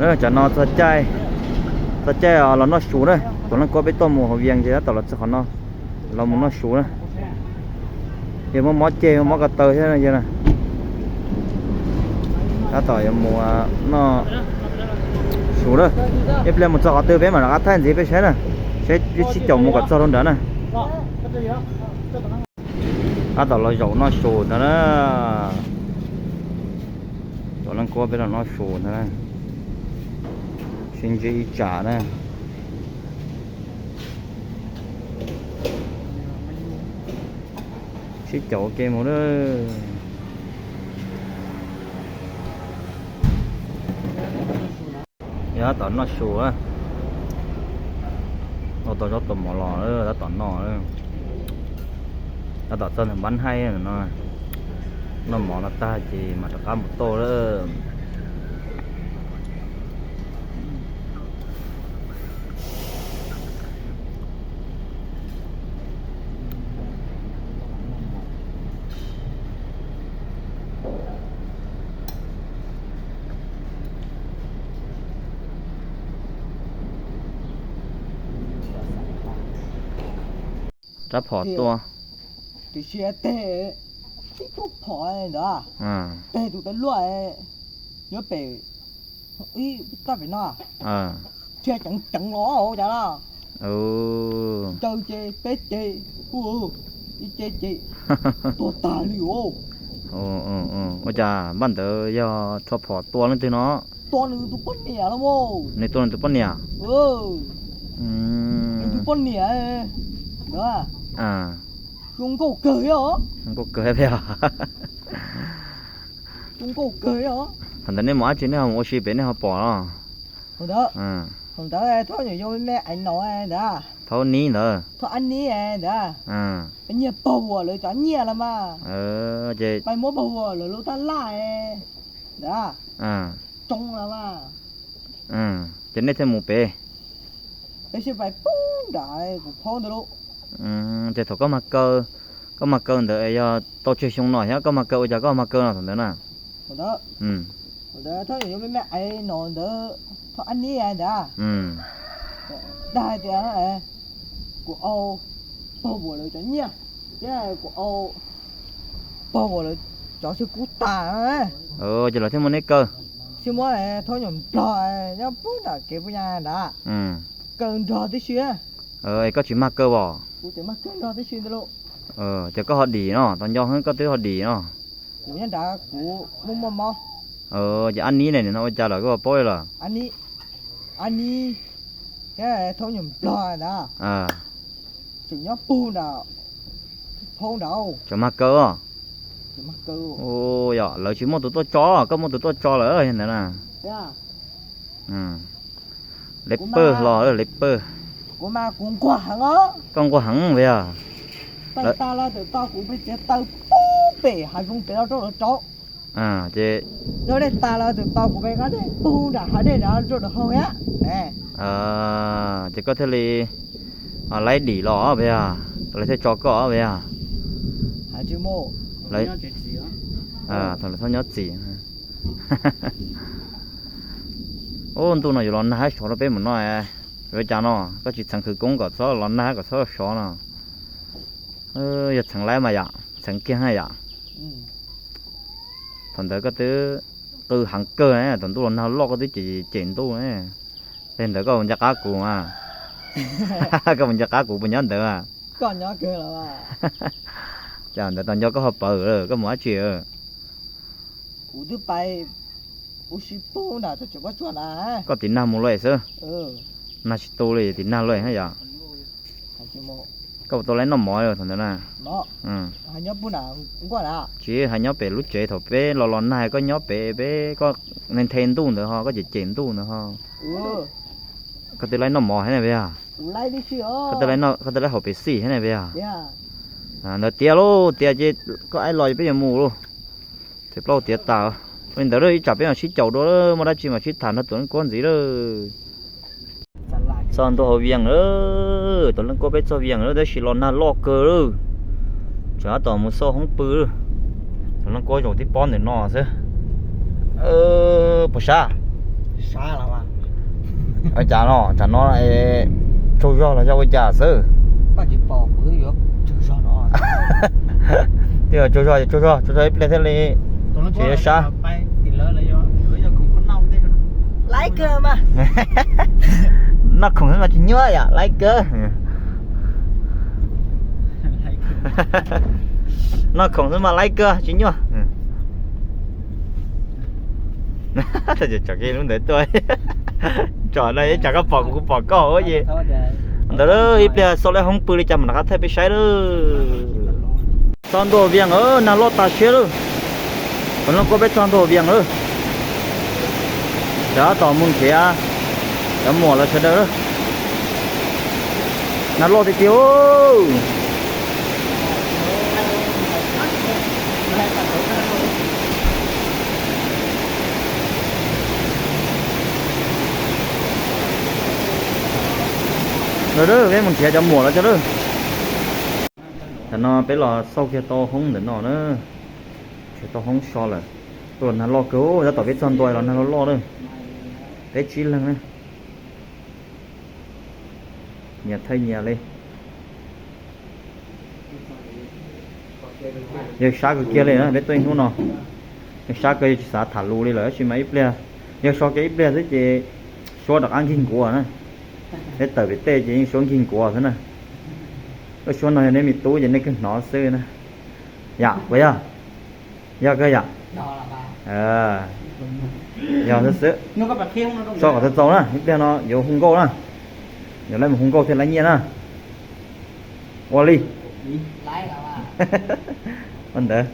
Tsam no txog caij, txog caij los noj su na. Tus leej kuab peb tuaj mus hauv Vias ces tab tom los txog qhov no, los mus noj su na. Ces muaj mob ceg muaj mob ko taw thiab na. Tab tom yuav mus noj su na. Ib pliag mus txog qhov twg peb mam rov qab thaij ntxiv peb saib na, saib sib caum mus kom txog rau nrad na. Tab tom los zaum noj su ntag na. Tus leej kuab peb los noj su ntag na. Sib ntsib ib tsam na. Sib caum ua ke mus na. Yog tab tom noj su, ua tau zaub tau mov los tab tom noj. Tab tom txog ntawm npab haij no, noj mov no tag ces mam rov qab mus toj lawm. Rab phom tua. Tiam sis teg tib tug phom ntawd, teg tus tau luaj nyob pem ib toj pem no, thiaj ceev ceev los ua cas na. Ncaws ces peb ces, ib ce ces tuag tag li os. Ua cas npaj ntawd yog rho phom tua leej twg no? Tua nws tus poj niam los mas. Nws tua nws tus poj niam? Nws tus poj niam ntawd zoo nkauj kawg os. Zoo nkauj kawg os. Zoo nkauj kawg os. Thaum ntawd nej mus dab tsi nej ho mus ua si pem nej ho pom los? Thaum ntawd, thaum ntawd thaum nyuam yaus me me aiv no ntawd, thaum nib ntawd, thaum ab nib ntawd, nyiag pog huam lawv cov nyiaj los mas, ces pais muab pog huam lawv lub tab laj ntawd tsoo los mas. Ces nej thiaj mus pem. Peb sib pais poob nram kuv phaub ntawd lauj. Ces thaum koj mag kaw, koj mag kaw ntawd yog tau tsawg xyoo no thiab koj mag kaw ua cas koj mag kaw no thaum ntawd na? Thaum ntawd, thaum ntawd thaum nyuam yaus me me aiv no ntawd, thaum ab nib ntawd, dag hais tias kuv au pog huam lawv cov nyiaj thiab kuv au pog huam lawv cov xwb kub tas. Ces lawv thiaj muab neb kaw. Thiaj muab thaum nyuam nplog nyob poob nram kev puas nyas ntawd kaw nrog tib si. Es koj tsis mag kaw os? Kuv tseem mag kaw nrog tib si ntawd lauj. Ces koj ho dim no, tau nco heev koj twb ho dim no. Kuv nyob nrad kuv muaj muaj mob. Ces ab nib ne, nim no ua cas lawm koj paub li lawm? Ab nib, thiab thaum nyuam nplog ntawd tseem nyob pug nrad, phaub nrad. Tseem mag kaw os. Yog lawv tsis muaj tus tuaj tso, koj muaj tus tuaj tso lawm yog ntawd na. Lawv pawg hlo, lawv pawg. Kuv mas kuv nquag heev os. Koj nquag heev li yog. Peb tas los tawm tau kuv peb txiav taw pub pem hav zoov pem los rau lawv rauv. Ces yog dej tas los tawm tau kuv peb qab dej pug nram hav dej nrad rau lawv haus thiab. Ces koj thiaj li laib dim los peb yog, lawv thiaj tso koj peb yog. Thaum lawv txhob nyob txim. Ub, ntuj no yuav los nag sov rau peb mus no, yuav cas no, koj tsis txheev khawv koob kom txhob los nag kom txhob sov no. Yog txheev laib mas yom, txheev kiag na yom. Thaum ntawd koj twb qw heev kawg, thaum ntuj los nag loj koj twb cem cem ntuj. Li ntawd koj mus nco qab kuv, koj mus nco qab kuv puas nyob ntawd? Cas ntawd tau nco koj ho pawv lawm, koj mus dab tsi? Kuv twb pais ua si pug nram txog tseem pob tsuas na. Koj tiv nag mus lawm xwb. Nag tsis tu li tiv nag lawm yom. Koj puas tau laib noj mov thaum ntawd na? Tsis, hais nyob pem lub tsev thaum peb los los nag koj nyob pem peb, koj nthe ntuj ntawd ho, koj cem cem ntuj ntawd ho. Koj twb laib noj mov thiab ne peb yog? Koj twb laib haus Pepsi thiab ne peb yog? Ntawd tiav lauj, tiav ces koj aib los peb yuav mus lauj. Them plaub tiav tas. Ua li ntawd ib tsam peb mam sib caum dua, muaj dab tsi mam sib tham nrog tus leej kuab ntxiv lawm. Txog ntua hauv Vias lawm, tus leej kuab peb txog Vias lawm tab sis los nag loj kawg lawm. Tseem tab tom mus xauj hoob pw lawm. Tus leej kuab zaum tib pob ntawm no xwb. Puas sab? Sab los mas. Ua cas no, tsam no tsaug zog los yog ua cas xwb? Twb yog tsaug zog, tsaug zog, tsaug zog ib pliag thiaj li tsis yuav sab. Noj khoom xwb mas tsis nyuaj yom, laib kawg. Noj khoom xwb mas laib kawg tsis nyuaj. Tsom kiag lub ntawd tuaj. Tsom no ib tsam koj pom kuv, kuv pom koj ces ntawd ib pliag xauj lawv hoob pw li cas mam rov qab thaij peb saib lawm. Txog ntua Vias, nag loj tas siab lawm. Qhov no kuj peb txog ntua Vias lawm. Ces tab tom mus nrhiav cov muam lawv sawv daws lawm. Nag loj tiag tiag. Lawm, peb mus nrhiav cov muam lawv cov lawm. Tam no peb los xauj kiag tau hoob ntawm no na. Tsis tau hoob so lawm. Tuaj los nag loj kawg, tab tom peb txog ntua los nag loj loj lawm. Peb tsib leeg na. Nyias thaij nyias li. Yawg sab kawg kiag li na, peb tuaj ib hnub no. Yawg sab kawg, yawg tsis xav tham lus li lawm, tab sis mas ib pliag, yawg so kiag ib pliag xwb ces suab rov qab nkig nkuav na. Peb tawm pem tej ces yeej suab nkig nkuav xwb na. Lub suab no yog neb me tub ces nej kawg hnov xwb na. Yam puas yog? Yog kawg yom? Yog xwb xwb. So kom txaus txaus na, ib pliag no yuav hu nkauj na. Yuav laib mus hu nkauj thiaj laib nyiaj na. Ua li. Ua ntawd.